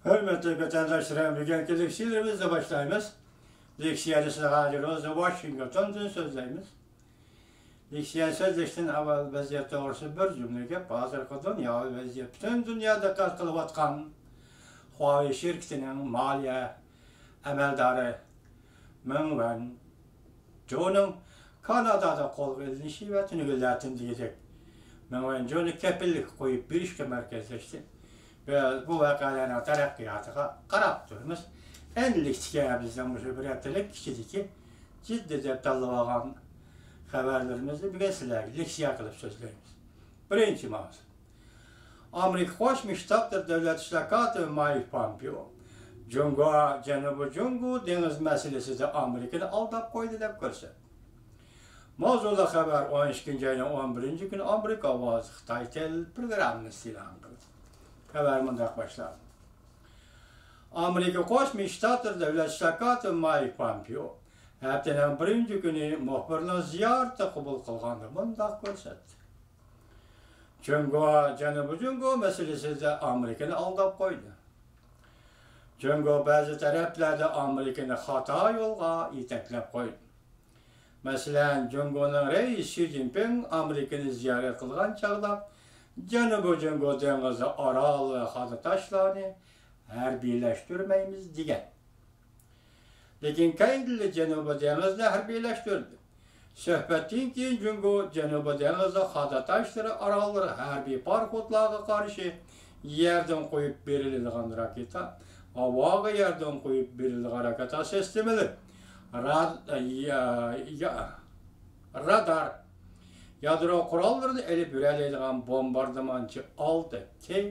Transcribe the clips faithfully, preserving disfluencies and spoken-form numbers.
ھۆرمەتلىك ۋەتەنداشلىرىم، بۈگۈنكى لېكسىيەمىزنى باشلايمىز. لېكسىيەنى سىزگە ھازىر روزا ۋاشىنگتوندىن سۆزلەيمىز. لېكسىيەنى سۆزلەشتىن ئاۋۋال ۋەزىيەت توغرىسىدا بىر جۈملە گەپ. ھازىرقى دۇنياۋى ۋەزىيەت، پۈتۈن دۇنيا دىققەت قىلىۋاتقان خۇاۋېي شىركىتىنىڭ مالىيە ئەمەلدارى مېڭ ۋەنجۇنىڭ كانادادا قولغا ئېلىنىشى ۋە تۈنۈگۈنلەردىن دېگۈدەك مېڭ ۋەنجۇنى كېپىللىككە قويۇپ بېرىشكە مەركەزلەشتى. بىز بۇ ۋەقەلەرنىڭ تەرەققىياتىغا قاراپ تۇرىمىز. ئەنلىكتىكى بىزنىڭ مۇشۇ بىر ھەپتىلىك ئىچىدىكى جىددىي دەپ تاللىۋالغان خەۋەرلىرىمىزنى بۈگۈن سىلەرگە لېكسىيە قىلىپ سۆزلەيمىز. بىرىنچى ماۋزۇ. ئامېرىكا قوشما شتاتلىرى دۆلەت ئىشلار كاتىپى مايك پومپېئو جۇڭگو، جەنۇبىي جۇڭگو دېڭىز مەسىلىسىدە ئامېرىكىنى ئالداپ قويدى دەپ كۆرسەتتى. ماۋزۇلۇق خەۋەر ئون ئىككىنچى ئاينىڭ ئون بىرىنچى كۈنى ئامېرىكا ئاۋازى خىتاي تېلېپروگراممىسى ئېلان قىلدى. خەۋەر مۇنداق باشلاندى. ئامېرىكا قوشما شتاتلىرى دۆلەت ئىشلار كاتىپى مايك پومپېئو ھەپتىنىڭ بىرىنچى كۈنى مۇخبىرنىڭ زىيارىتىنى قوبۇل قىلغاندا مۇنداق كۆرسەتتى. جۇڭگو جەنۇبىي جۇڭگو مەسىلىسىدە ئامېرىكىنى ئالداپ قويدى. جۇڭگو بەزى تەرەپلەردە ئامېرىكىنى خاتا يولغا يېتەكلەپ قويدى. مەسىلەن، جۇڭگونىڭ رەئىسى شى جىنپىڭ ئامېرىكىنى زىيارەت قىلغان چاغدا جەنۇبىي جۇڭگو دېڭىزى، ئارال ۋە خادا تاشلارنى ھەربىيلەشتۈرمەيمىز دېگەن. لېكىن كەينىدىنلا جەنۇبىي دېڭىزنى ھەربىيلەشتۈردى. سۆھبەتتىن كېيىن جۇڭگو جەنۇبىي دېڭىزدا خادا تاشلىرى ئاراللىرى ھەربىي پاراخوتلارغا قارشى يەردىن قويۇپ بېرىلىدىغان راكېتا، ھاۋاغا يەردىن قويۇپ بېرىلىدىغان راكېتا سىستېمىلىرى، را-، يا-، يا-، رادار، يادرو قوراللىرىنى ئېلىپ يۈرەلەيدىغان بومباردىمانچى ئالتە كېي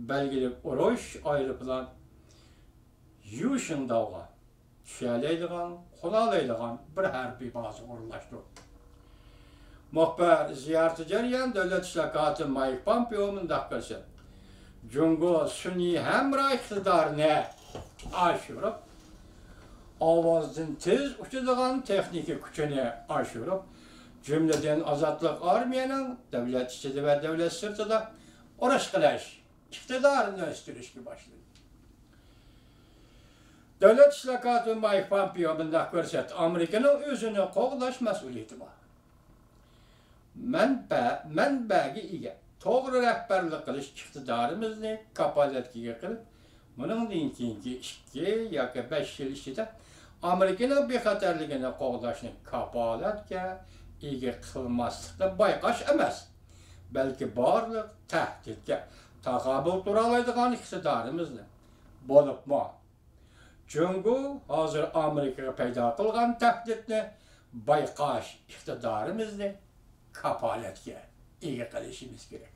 بەلگىلىك ئۇرۇش ئايروپىلان يۈشىڭداۋغا چۈشەلەيدىغان، قونالايدىغان بىر ھەربىي بازا ئورۇنلاشتۇردى. مۇخبىر زىيارىتى جەريانىدا دۆلەت ئىشلار كاتىپى مايك پومپېئو مۇنداق كۆرسەتتى. جۇڭگو سۈنئىي ھەمراھ ئىقتىدارىنى ئاشۇرۇپ، ئاۋازدىن تېز ئۇچىدىغان تېخنىكا كۈچىنى ئاشۇرۇپ، جۈملىدىن ئازادلىق ئارمىيەنىڭ دۆلەت ئىچىدە ۋە دۆلەت سىرتىدا ئۇرۇش قىلىش ئىقتىدارىنى ئۆستۈرۈشكە باشلىدى. دۆلەت ئىشلار كاتىپى مايك پومپېئو مۇنداق كۆرسەتتى، ئامېرىكىنىڭ ئۆزىنى قوغداش مەسئۇلىيىتى بار. مەنبە، مەنبەگە ئىگە، توغرا رەھبەرلىك قىلىش ئىقتىدارىمىزنى كاپالەتكە ئىگە قىلىپ، بۇنىڭدىن كېيىنكى ئىككى ياكى بەش يىل ئىچىدە ئامېرىكىنىڭ بىخەتەرلىكىنى قوغداشنى كاپالەتكە ئىگە قىلماسلىقنى بايقاش ئەمەس، بەلكى بارلىق تەھدىتكە تاقابىل تۇرالايدىغان ئىقتىدارىمىزنى، بولۇپمۇ جۇڭگو ھازىر ئامېرىكىغا پەيدا قىلغان تەھدىتنى بايقاش ئىقتىدارىمىزنى كاپالەتكە ئىگە قىلىشىمىز كېرەك.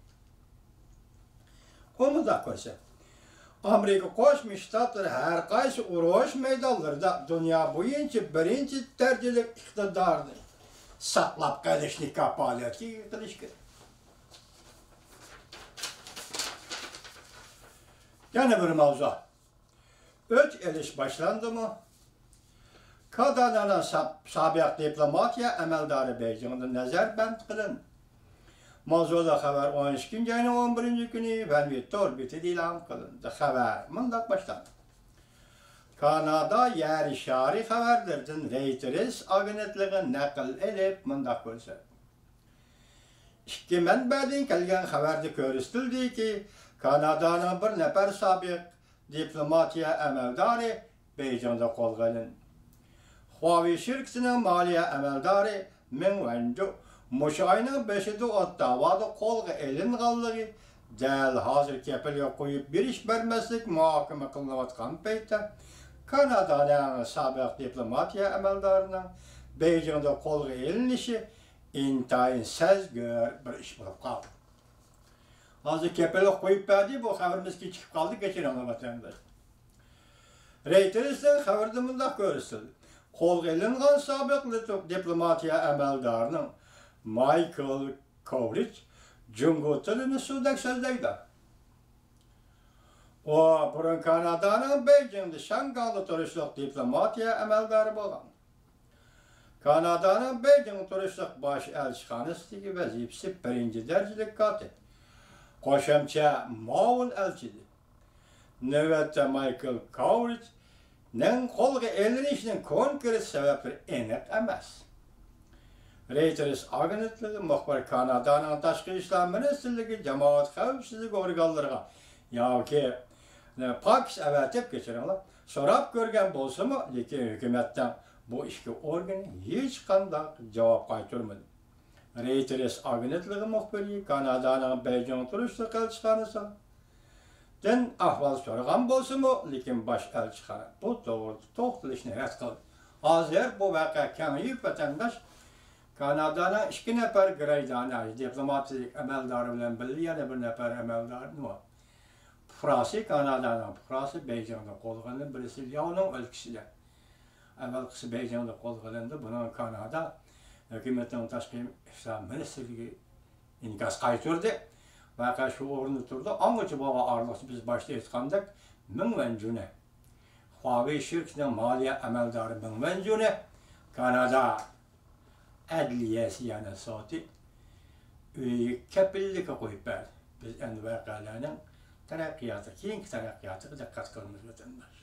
ئۇ مۇنداق كۆرسەتتى، ئامېرىكا قوشما شتاتلىرى ھەر قايسى ئۇرۇش مەيدانلىرىدا دۇنيا بويىچە بىرىنچى دەرىجىلىك ئىقتىدارنى ساقلاپ قېلىشنى كاپالەتكە ئىگە قىلىشى كېرەك. يەنە بىر ماۋزۇ. ئۆچ ئېلىش باشلاندىمۇ؟ كانادانىڭ سا-، سابىق دىپلوماتىيە ئەمەلدارى بېيجىڭدا نەزەربەند قىلىندى. ماۋزۇلۇق خەۋەر ئون ئىككىنچى ئاينىڭ ئون بىرىنچى كۈنى ۋەنۋى تور بېتىدە ئېلان قىلىندى. خەۋەر مۇنداق باشلاندى. كانادا يەر شارى خەۋەرلىرىدىن رەيتېرس ئاگېنتلىقى نەقىل ئېلىپ مۇنداق كۆرسەتتى. ئىككى مەنبەدىن كەلگەن خەۋەردە كۆرسىتىلدىكى، كانادانىڭ بىر نەپەر سابىق دىپلوماتىيە ئەمەلدارى بېيجىڭدا قولغا ئېلىندى. خۇاۋېي شىركىتىنىڭ مالىيە ئەمەلدارى مېڭ ۋەنجۇ مۇشۇ ئاينىڭ بېشىدا ئوتتاۋادا قولغا ئېلىنغانلىقى، دەل ھازىر كېپىلگە قويۇپ بېرىش بەرمەسلىك مۇھاكىمە قىلىنىۋاتقان پەيتتە، كانادانىڭ سابىق دىپلوماتىيە ئەمەلدارىنىڭ بېيجىڭدا قولغا ئېلىنىشى ئىنتايىن سەزگۈر بىر ئىش بولۇپ قالدى. ھازىر كېپىلگە قويۇپ بەردى، بۇ خەۋىرىمىز كېچىكىپ قالدى، كەچۈرۈڭلار ۋەتەنداشلار. رەيتېرسنىڭ خەۋىرىدە مۇنداق كۆرسىتىلدى. قولغا ئېلىنغان سابىق لىتو-، دىپلوماتىيە ئەمەلدارىنىڭ مايكل كوۋرىچ جۇڭگو تىلىنى سۇدەك سۆزلەيدۇ. ئۇ بۇرۇن كانادانىڭ بېيجىڭدا شياڭگاڭدا تۇرۇشلۇق دىپلوماتىيە ئەمەلدارى بولغان. كانادانىڭ بېيجىڭ تۇرۇشلۇق باش ئەلچىخانىسىدىكى ۋەزىپىسى بىرىنچى دەرىجىلىك كاتىپ، قوشۇمچە مۇئاۋىن ئەلچىدى. نۆۋەتتە مايكل كاۋرىچنىڭ قولغا ئېلىنىشىنىڭ كونكرېت سەۋەبلىرى ئېنىق ئەمەس. رېيتېرس ئاگېنتلىقى مۇخبىرى كانادانىڭ تاشقى ئىشلار مىنىستىرلىكى جامائەت خەۋپسىزلىك ئورگانلىرىغا ياكى پاكس ئەۋەتىپ، كەچۈرۈڭلار، سوراپ كۆرگەن بولسىمۇ، لېكىن ھۆكۈمەتنىڭ بۇ ئىككى ئورگىنى ھېچقانداق جاۋاب قايتۇرمىدى. رېيتېرس ئاگېنتلىقى مۇخبىرى كانادانىڭ بېيجىڭ تۇرۇشلۇق ئەلچىخانىسىدىن ئەھۋال سورىغان بولسىمۇ، لېكىن باش ئەلچىخانا بۇ توغرىدا توختىلىشنى رەت قىلدى. ھازىر بۇ ۋەقە كېڭىيىپ، ۋەتەنداش كانادانىڭ ئىككى نەپەر گرايدانى، دىپلوماتىك ئەمەلدارى بىلەن بىللە يەنە بىر نەپەر ئەمەلدارنى پۇقراسى، كانادانىڭ پۇقراسى بېيجىڭدا قولغا ئېلىندى، بىرسى لياۋنىڭ ئۆلكىسىدە. ئاۋۋالقىسى بېيجىڭدا قولغا ئېلىندى، بۇنىڭغا كانادا ھۆكۈمىتىنىڭ تاشقى ئىشلار مىنىستىرلىكى ئىنكاس قايتۇردى. ۋەقە شۇ ئورۇندا تۇرىدۇ. ئاڭغىچە بولغان ئارىلىقتا بىز باشتا ئېيتقاندەك، مېڭ ۋەنجۈنى، خۇاۋېي شىركىتىنىڭ مالىيە ئەمەلدارى مېڭ ۋەنجۈنى كانادا ئەدلىيەسى، يەنى سوتى ئۆيىگە كەپىللىككە قويۇپ بەردى. بىز ئەمدى ۋەقەلەرنىڭ تەرەققىياتى، كېيىنكى تەرەققىياتىغا دىققەت قىلىمىز، ۋەتەنداش.